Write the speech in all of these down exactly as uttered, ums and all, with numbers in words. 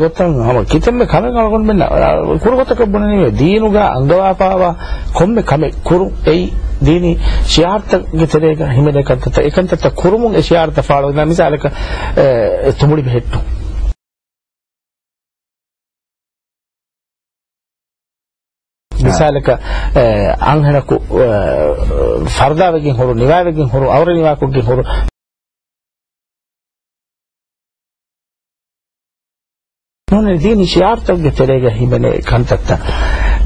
ގޮތަށް ހަމަ ކިތަންމެ ކަމެއް އަޅުގަނޑުމެންނަށް، އާ، ކުރު ގޮތަކަށް ބުނަނީ ދީނުގަ އަންގަވާފައިވާ ކޮންމެ ކަމެއް ކުރުން އެއީ ދީނީ ޝިޢާރުތަކުގެ ތެރޭގަ ހިމެނޭ ކަންތައްތައް. އެ ކަންތައްތައް ކުރުމުން އެ ޝިޢާރުތައް ފާޅު ކުރުން. މިސާލަކަށް، އެ، ތުނބުޅި ބެހެއްޓުން. މިސާލަކަށް، އެ، އަންހެނަކު، އެ، ފަރުދާވެގެން ހުރު، ނިވާވެގެން ހުރު، އައުރަ ނިވާކޮށްގެން ހުރު. ނޫނީ ދީނީ ޝިޢާރުތަކުގެ ތެރޭގަ ހިމެނޭ ކަންތައްތައް.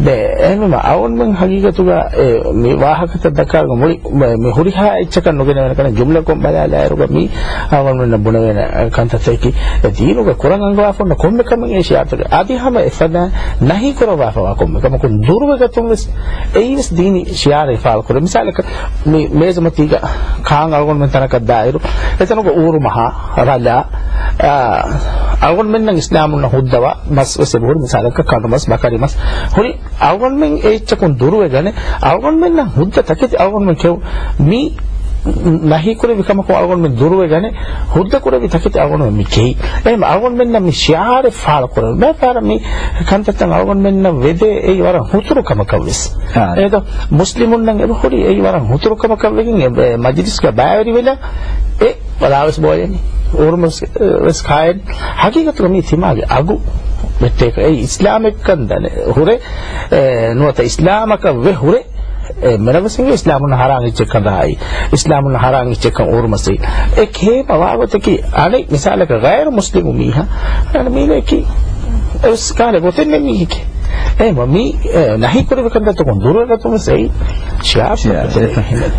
ދެ، އެހެންވީމަ އަޅުގަނޑުމެން ހަގީގަތުގަ، އެ، މި ވާހަކަތައް ދައްކާގަ މުޅި، މި، މި ހުރިހާ އެއްޗަކަށް ނުގެނެވޭނެ ކަން ޖުމްލަކޮށް ބަލާލާއިރުގަ މީ އަޅުގަނޑުމެންނަށް ބުނެވޭނެ ކަންތައްތަކީ، އެ ދީނުގަ ކުރަން އަންގަވާފަ އޮންނަ ކޮންމެ ކަމެއް އެ ޝިޢާރުތަކެއް. އަދި ހަމަ އެފަދަ ނަހީ ކުރައްވާފައިވާ ކޮންމެ ކަމަކުން ދުރުވެގަތުން ވެސް، އެއީ ވެސް ދީނީ ޝިޢާރެއް ފާޅުކުރޭ. މިސާލަކަށް، މި މޭޒުމަތީގަ ކާން އަޅުގަނޑުމެން ތަނަކަށް ދާއިރު، އެތަނުގަ އޫރުމަހާ، ރަލާ، އާ، އަޅުގަނޑުމެންނަށް އިސްލާމުންނަށް ހުއްދަވާ މަސް ވެސް އެބަހުރި. މިސާލަކަށް ކަނޑުމަސް، ބަކަރިމަސް ހުރި. އަޅުގަނޑުމެން އެ އެއްޗަކުން ދުރުވެގަނެ، އަޅުގަނޑުމެންނަށް ހުއްދަ ތަކެތި އަޅުގަނޑުމެން ކެއު، މި ނަހީ ކުރެއްވި ކަމަކުން އަޅުގަނޑުމެން ދުރުވެގަނެ، ހުއްދަ ކުރެއްވި ތަކެތި އަޅުގަނޑުމެން މި ކެއި. އެހެން އަޅުގަނޑުމެންނަށް މި ޝިޢާރެއް ފާޅު ކުރެވޭ. ބައެއް ފަހަރަށް މި ކަންތައްތައް އަޅުގަނޑުމެންނަށް ވެދޭ އެއީ ވަރަށް ހުތުރު ކަމަކަށް ވެސް. އާ. އޭދޯ، މުސްލިމުންނަށް އެބަހުރި އެއީ ވަރަށް ހުތުރު ކަމަކަށް ވެގެން އެ، އެ މަޖިލިސްގަ ބައިވެރިވެލަ އެ ވަލާވެސް ބޯޔަނީ. އުރުމަސް، އެ، ވެސް ކާއެއް. ހަގީގަތުގަ މީ ތިމާގެ އަގު ވެއްޓޭކަ. އެއީ އިސްލާމެއްކަން ދަނެ ހުރެ، އެ، ނުވަތަ އިސްލާމަކަށް ވެ ހުރެ، އެ، މެނަވެސް އިނގޭ އިސްލާމުން ހަރާން އެއްޗެއްކަން ރާއީ. އިސްލާމުން ހަރާން އެއްޗެއްކަން އުރުމަސް އެއީ. އެ ކޭ މަވާގޮތަކީ އަނެއް މިސާލަކަށް ޣައިރު މުސްލިމު މީހާ، އަނެއް މީހަކީ އެވެސް ކާލެ ގޮތެއް ނެތް މީހެކޭ. އެ މަ-، މީ، އެ، ނަހީ ކުރެވި ކަންތައްތަކުން ދުރުވެގަތުން ވެސް އެއީ ޝިޢާރު. ޝިޢާރު.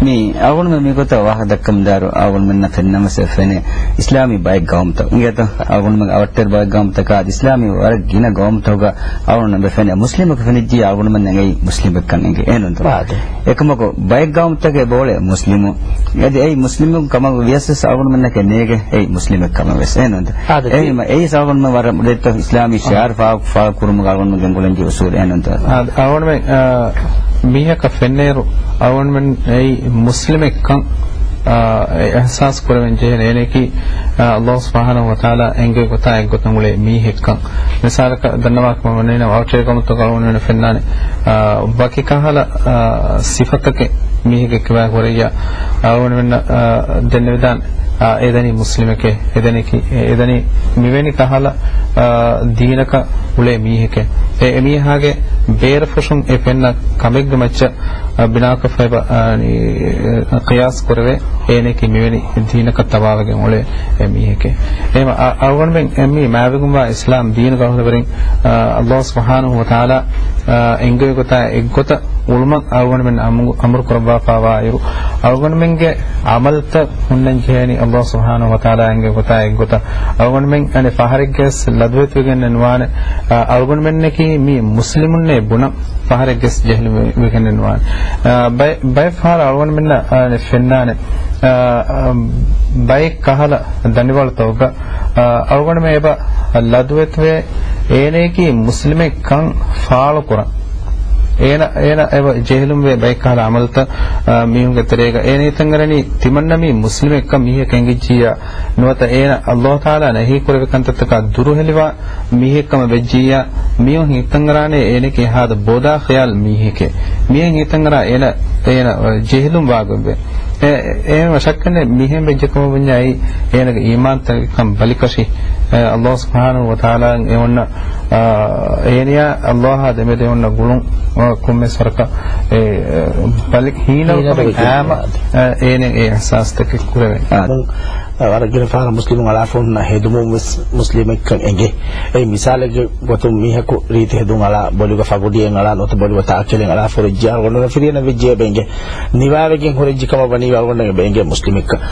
މީ އަޅުގަނޑުމެން މި ގޮތަށް ވާހަކަ ދައްކަމުންދާއިރު އަޅުގަނޑުމެންނަށް ފެންނަން ވެސް ފެނޭ އިސްލާމީ ބައެއް ގައުމުތައް. އިނގޭތަ؟ އަޅުގަނޑުމެން އަވަށްޓެރި ބައެއް ގައުމުތަކާ އަދި އިސްލާމީ ވަރަށް ގިނަ ގައުމުތަކުގަ އަޅުގަނޑުމެން ފެނޭ މުސްލިމަކު ފެނިއްޖިއްޔާ އަޅުގަނޑުމެންނަށް އެއީ މުސްލިމެއްކަން އެނގޭ. އެހެންނޫންތަ؟ އާދެ. އެކަމަކު ބައެއް ގައުމުތަކެއް ބޯޅެ މުސްލިމު. އަދި އެއީ މުސްލިމު ކަމަށް ވިޔަސް ވެސް އަޅުގަނޑުމެންނަކަށް ނޭގެ އެއީ މުސްލިމެއް ކަމަށް ވެސް. އެހެންނޫންތަ؟ އާދެ. އެހެންވީމަ އެއީ އަޅުގަނޑުމެން ވަރަށް މުޅިތަ އިސްލާމީ ޝިޢާރު ފާ-، ފާޅު ކުރުމުގަ އަޅުގަނޑުމެން ގެންގުޅެން ޖެހޭ އުސޫލެއް. އެހެންނޫންތަ؟ އާދެ، އަޅުގަނޑުމެން، އާ، މީހަކަށް ފެންނައިރު އަޅުގަނޑުމެން އެއީ މުސްލިމެއްކަން، އާ، އެ އިޙްސާސް ކުރެވެން ޖެހޭނެ. އޭނައަކީ، އާ، ﷲ ސުބްޙާނަހޫ ވަތަޢާލާ އެންގެވި ގޮތާ އެއްގޮތަށް އުޅޭ މީހެއްކަން. މިސާލަކަށް ދަންނަވާކަމަށް ވަނީނަމަ އަވަށްޓެރި ގައުމުތަކުގަ އަޅުގަނޑުމެން ފެންނާނެ، އާ، ވަކި ކަހަލަ، އާ، ސިފަތަކެއް މީހެއްގެ ކިބާ ހުރެއްޔާ އަޅުގަނޑުމެންނަށް، އާ، ދެންނެވިދާނެ، އާ، އެދަނީ މުސްލިމެކޭ، އެދަނީ ކި-، އެދަނީ މިވެނި ކަހަލަ، އާ، ދީނަކަށް އުޅޭ މީހެކޭ. އެ، އެމީހާގެ ބޭރަފުށުން އެ ފެންނަ ކަމެއްގެ މައްޗަށް، އާ، ބިނާކޮށްފަ އެބަ، އާ، ނީ، އާ، ޤިޔާސް ކުރެވޭ، އޭނައަކީ މިވެނި ދީނަކަށް ތަބާވެގެން އުޅޭ އެ މީހެކޭ. އެހެންވީމަ، އަ-، އަޅުގަނޑުމެން އެ މީ މާވެގެންވާ އިސްލާމް ދީނުގެ އަހުލުވެރިން، އާ، ﷲ ސުބްޙާނަހޫ ވަތަޢާލާ، އާ، އެންގެވި ގޮތާ އެއްގޮތަށް އުޅުމަށް އަޅުގަނޑުމެން އަމު-، އަމުރު ކުރައްވާފައިވާއިރު، އަޅުގަނޑުމެންގެ ޢަމަލުތައް ހުންނަން ޖެހޭނީ ﷲ ސުބްޙާނަހޫ ވަތަޢާލާ އެންގެވި ގޮތާ އެއްގޮތަށް. އަޅުގަނޑުމެން އަނެއް ފަހަރެއްގެސް ލަދުވެތިވެގެންނެއް ނުވާނެ. އާ، އަޅުގަނޑުމެންނަކީ މީ މުސްލިމުންނޭ ބުނަން ފަހަރެއްގެސް ޖެހިލުންވެގެންނެއް ނުވާނެ. އާ، ބައެއް، ބައެއް ފަހަރަށް އަޅުގަނޑުމެންނަށް، އާ، ފެންނާނެ، އާ، އާ، ބައެއް ކަހަލަ ދަނޑިވަޅުތަކުގަ، އާ، އަޅުގަނޑުމެން އެބަ ލަދުވެތިވޭ، އޭނައަކީ މުސްލިމެއްކަން ފާޅުކުރަން. އޭނަ، އޭނަ އެބަ ޖެހިލުންވޭ ބައެއް ކަހަލަ ޢަމަލުތައް، އާ، މީހުންގެ ތެރޭގަ. އޭނަ ހިތަށް އަރަނީ ތިމަންނަ މީ މުސްލިމެއްކަން މީހަކަށް އެނގިއްޖިއްޔާ، ނުވަތަ އޭނަ ﷲ ތަޢާލާ ނަހީ ކުރެއްވި ކަންތައްތަކާ ދުރުހެލިވާ މީހެއްކަމަށް ވެއްޖިއްޔާ، މީހުން ހިތަށް އަރާނެ އޭނައަކީ ހާދަ ބޮދާ ޚިޔާލު މީހެކޭ. މީހުން ހިތަށް އަރާ އޭނަ، އޭނަ ޖެހިލުން ވާގޮތްވޭ. އެ، އެ، އެހެން ޝައްކެއް ނެތް، މިހެން ވެއްޖެ ކަމަށް ބުންޏާ އެއީ އޭނަގެ އީމާންތަކެއްކަން ބަލިކަށި، އެ، ﷲ ސުބްޙާނަހޫ ވަތަޢާލާއަށް އެ އޮންނަ، އާ، އޭނަޔާ ﷲ އާ ދެމެދު އޮންނަ ގުޅުން، އާ، ކޮންމެސް ވަރަކަށް އެ، އެ، ބަލި ހީނަވުމެއް ހީނަވުމެއް އާމަ، އާ، އޭނަ އެ އިޙްސާސްތަކެއް ކުރެވޭ. އާ، ވަރަށް ގިނަ ފަހަރަށް މުސްލިމުން އަޅާފަ ހުންނަ ހެދުމުން ވެސް މުސްލިމެއްކަން އެނގޭ. އެއީ މިސާލެއްގެ ގޮތުން މީހަކު ރީތި ހެދުން އަޅާ، ބޮލުގަ ފަގުޑިއެއް އަޅާ، ނުވަތަ ބޮލުގަ ތާކެލެއް އަޅާ ފުރެއްޖިއްޔާ އަޅުގަނޑުމެން ފިރިހެނަށް ވެއްޖެ އެބަ އެނގޭ. ނިވާވެގެން ހުރެއްޖެ ކަމަށް ވަނީ އަޅުގަނޑަށް އެބަ އެނގޭ މުސްލިމެއްކަން.